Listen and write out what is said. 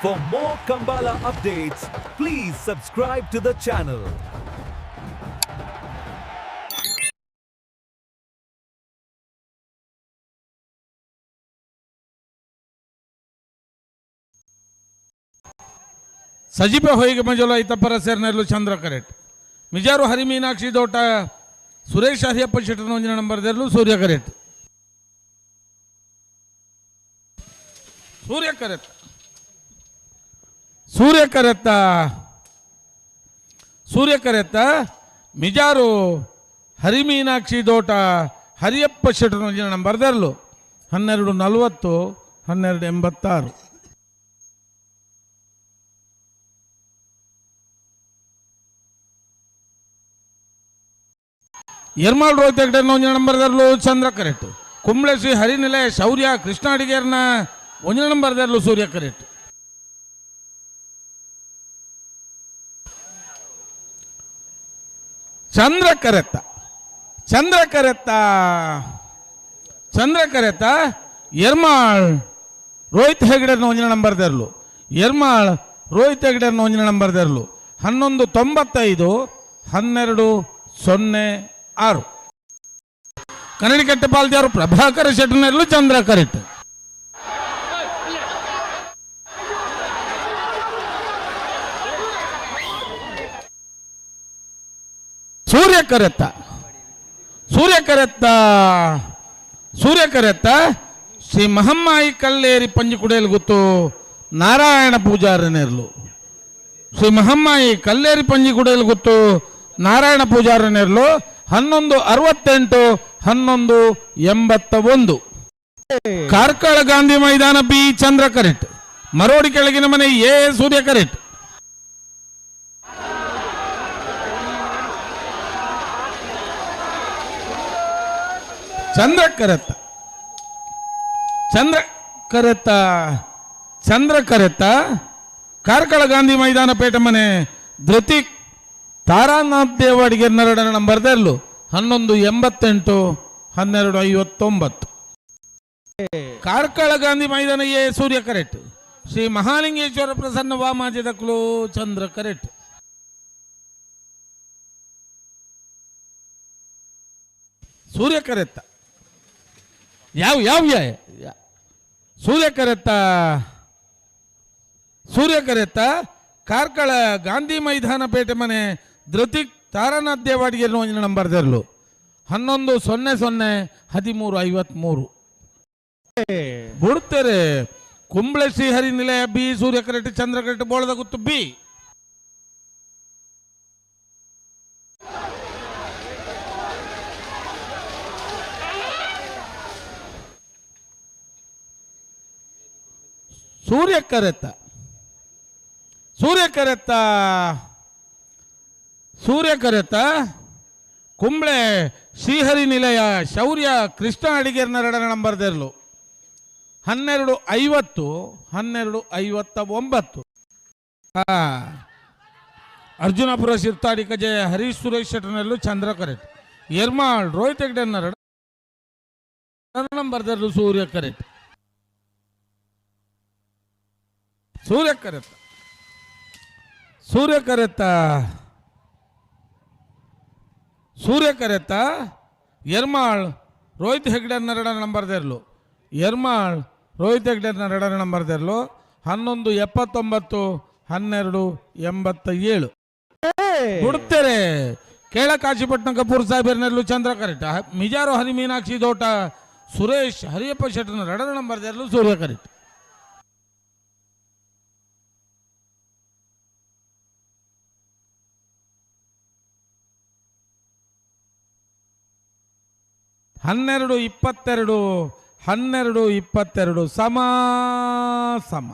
For more Kambala updates, please subscribe to the channel. Sajipa ಹೊಯ್ಗೆ ಮಂಜುಲ ಇತ್ತಪ್ಪರ ಸೇರ್ನೆರ್ಲು ಚಂದ್ರ ಕರೆಟ್. Mijar Harimeenakshi ದೋಟ Suresh Hariyappa Shettar ಒಂಜಿನ number ದೆರ್ಲು ಸೂರ್ಯ ಕರೆಟ್. ಸೂರ್ಯ ಕರೆತ್ತ, ಸೂರ್ಯ ಕರೆತ್ತ, ಸೂರ್ಯ ಕರೆತ್ತ. Mijar Harimeenakshi ದೋಟ Hariyappa Shettar ಒಂಜಿನ number ದೆರ್ಲು. 12:40, 12:86. Ermal Rohit Hegde ಒಂಜಿನ number ದರ್ಲು ಚಂದ್ರ correct. Kumble Shri ಹರಿನಿಲಯ ಶೌರ್ಯ Krishna ಅಡಿಗೇರ್ನ ಒಂಜಿನ number ದರ್ಲು ಸೂರ್ಯ correct. ಚಂದ್ರ ಕರೆತ್ತ, ಚಂದ್ರ ಕರೆತ್ತ, ಚಂದ್ರ ಕರೆತ್ತ. Ermal Rohit ಹೆಗ್ಡೆರ್ನ ಒಂಜಿನ number ದರ್ಲು. Ermal Rohit ಹೆಗ್ಡೆರ್ನ ಒಂಜಿನ number ದರ್ಲು. 11:95, 12:06. Kannadikatte ಪಾಲ್ತಿಯಾರು Prabhakara ಶೆಟ್ಟರ್ನೆರ್ಲು ಚಂದ್ರ correct. ಸೂರ್ಯ ಕರೆತ್ತ, ಸೂರ್ಯ ಕರೆತ್ತ, ಸೂರ್ಯ ಕರೆತ್ತ. ಶ್ರೀ ಮಹಮ್ಮಾಯಿ ಕಲ್ಲೇರಿ ಪಂಜಿಕುಡೇಲು ಗುತ್ತು ನಾರಾಯಣ ಪೂಜಾರನೆರ್ಲು. ಶ್ರೀ ಮಹಮ್ಮಾಯಿ ಕಲ್ಲೇರಿ ಪಂಜಿಕುಡೇಲು ಗುತ್ತು ನಾರಾಯಣ ಪೂಜಾರನೆರ್ಲು. 11:68, 11:81. ಕಾರ್ಕಳ ಗಾಂಧಿ ಮೈದಾನ ಬಿ ಚಂದ್ರ ಕರೆಕ್ಟ್. ಮರೋಡಿ ಕೆಳಗಿನ ಮನೆ ಎ ಸೂರ್ಯ ಕರೆಕ್ಟ್. ಚಂದ್ರ ಕರೆತ್ತ, ಚಂದ್ರ ಕರೆತ್ತ, ಚಂದ್ರ ಕರೆತ್ತ. ಕಾರ್ಕಳ ಗಾಂಧಿ ಮೈದಾನ ಪೇಟೆ ಮನೆ ಧೃತಿಕ್ ತಾರಾನಾಥ್ ದೇವಾಡಿಗೆ ನರಡನ ನಂಬರ್ ದೆರ್ಲು. 11:88, 12:59. ಕಾರ್ಕಳ ಗಾಂಧಿ ಮೈದಾನ ಎ ಸೂರ್ಯ ಕರೆಕ್ಟ್. ಶ್ರೀ ಮಹಾಲಿಂಗೇಶ್ವರ ಪ್ರಸನ್ನ ವಾಮಾಜದಕ್ಲು ಚಂದ್ರ ಕರೆಕ್ಟ್. ಸೂರ್ಯ ಕರೆತ್ತ, ಯಾವ ಯಾವ ಯಾ- ಸೂರ್ಯ ಕರೆತ್ತ, ಸೂರ್ಯ ಕರೆತ್ತ. ಕಾರ್ಕಳ ಗಾಂಧಿ ಮೈದಾನ ಪೇಟೆ ಮನೆ ಧೃತಿಕ್ ತಾರಾನಾಥ್ ದೇವಾಡಿಗೆ ಒಂಜಿನ ನಂಬರ್ ದೆರ್ಲು. 11:00, 13:53. ಬುಡ್ತಾರೆ. ಕುಂಬ್ಳೆ ಶ್ರೀಹರಿ ನಿಲಯ ಬಿ ಸೂರ್ಯ ಕರೆಕ್ಟ್, ಚಂದ್ರ ಕರೆಕ್ಟ್. ಬೋಳದ ಗುತ್ತು ಬಿ. ಸೂರ್ಯ ಕರೆತ್ತ, ಸೂರ್ಯ ಕರೆತ್ತ, ಸೂರ್ಯ ಕರೆತ್ತ. ಕುಂಬ್ಳೆ ಶ್ರೀಹರಿ ನಿಲಯ ಶೌರ್ಯ ಕೃಷ್ಣ ಅಡಿಗೇರ್ನ ಎರಡನೇ ನಂಬರ್ ದೆರ್ಲು. 12:50, 12:59. ಅರ್ಜುನಪುರ ಶಿರ್ತಾಡಿ ಕಜೆ ಹರೀಶ್ ಸುರೇಶ್ ಶೆಟ್ಟರ್ನಲ್ಲೂ ಚಂದ್ರ ಕರೆಕ್ಟ್. ಎರ್ಮಾಳ್ ರೋಹಿತ್ ಹೆಗ್ಡೆನ ನಂಬರ್ ದೆರ್ಲು ಸೂರ್ಯ ಕರೆಕ್ಟ್. ಸೂರ್ಯ ಕರೆತ್ತ, ಸೂರ್ಯ ಕರೆತ್ತ, ಸೂರ್ಯ ಕರೆತ್ತ. ಎರ್ಮಾಳ್ ರೋಹಿತ್ ಹೆಗ್ಡೆನ ಎರಡನೇ ನಂಬರ್ ದೆರ್ಲು. ಎರ್ಮಾಳ್ ರೋಹಿತ್ ಹೆಗ್ಡೆನ ಎರಡನೇ ನಂಬರ್ ದೆರ್ಲು. 11:79, 12:87. ಬಿಡ್ತಾರೆ. ಕೇಳ ಕಾಶಿಪಟ್ಟಣ ಕಪೂರ್ ಸಾಹೇಬರ್ನೆರ್ಲು ಚಂದ್ರ ಕರೆಕ್ಟ್. ಮಿಜಾರು ಹರಿ ಮೀನಾಕ್ಷಿ ದೋಟ ಸುರೇಶ್ ಹರಿಯಪ್ಪ ಶೆಟ್ಟರ್ನ ಎರಡನೇ ನಂಬರ್ ದೆರ್ಲು ಸೂರ್ಯ ಕರೆಕ್ಟ್. 12:22, 12:22. ಸಮ ಸಮ.